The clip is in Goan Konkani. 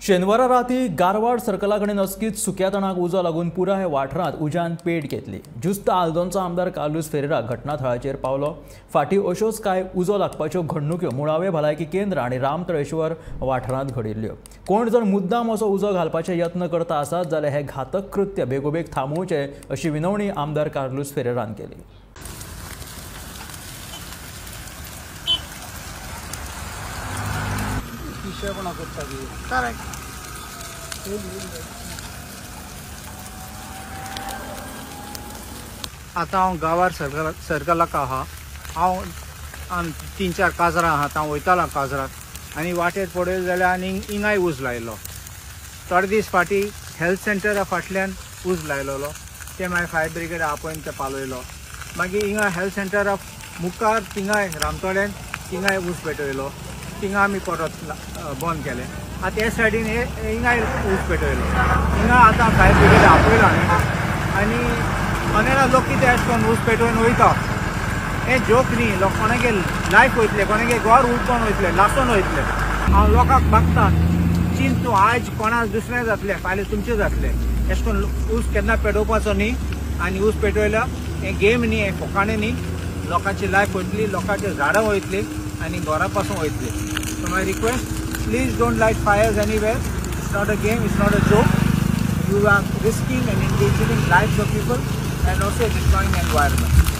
शेनवारा राती गारवाड सर्कला कडेन अचकीत सुक्या तणाक उजो लागून पुराय वाठारांत उज्यान पेट घेतली. ज्युस्त आल्दोनचो आमदार कार्लूस फेरेरा घटनाथळाचेर पावलो. फाटीं अश्योच कांय उजो लागपाच्यो घडणुक्यो मुळावे भलायकी केंद्र आनी रामतळेश्वर वाठारांत घडिल्ल्यो. कोण जर मुद्दाम असो उजो घालपाचे यत्न करता आसात जाल्यार हे घातक कृत्य बेगोबेग थांबोवचें अशी विनवणी आमदार कार्लूस फेरेरान केली. आतां हांव गांवार सर्कलाक आहा. हांव 3-4 काजरां आहा, हांव वयतालो काजराक आनी वाटेर पडयलो जाल्यार आनी हिंगाय उज लायलो. थोडे दीस फाटीं हेल्थ सेंटरा फाटल्यान उज लायलेलो, ते मागीर फायर ब्रिगेड आपोवन ते पालयलो. मागीर हिंगा हेल्थ सेंटरा मुखार थिंगाय रामतोड्यान थिंगाय ऊस पेटयलो, थिंगा आमी परत बंद केलें. आतां हे सायडीन हिंगाय ऊस पेटयलो, हिंगा आतां फायर ब्रिगेड आपयलो आमी. आनी कोणाक लोक कितें अशें करून ऊस पेटोवन वयता, हें जोक न्ही. लोक कोणागे लायफ वयतले, कोणागे घर उडकोन वयतले, लासून वयतले. हांव लोकांक मागता, चिंत तूं आयज कोणाक दुसरें जातलें, फाल्यां तुमचें जातलें. अशें करून ऊस केन्ना पेटोवपाचो न्ही. आनी ऊस पेटयल्यार हें गेम न्ही, हें फोकाणें न्ही. लोकांची लायफ वयतली, लोकांची झाडां वयतली आनी घरा पासून वयतली. So my request, please don't light fires anywhere. It's not a game, it's not a joke. You are risking and endangering lives of people and also destroying environment.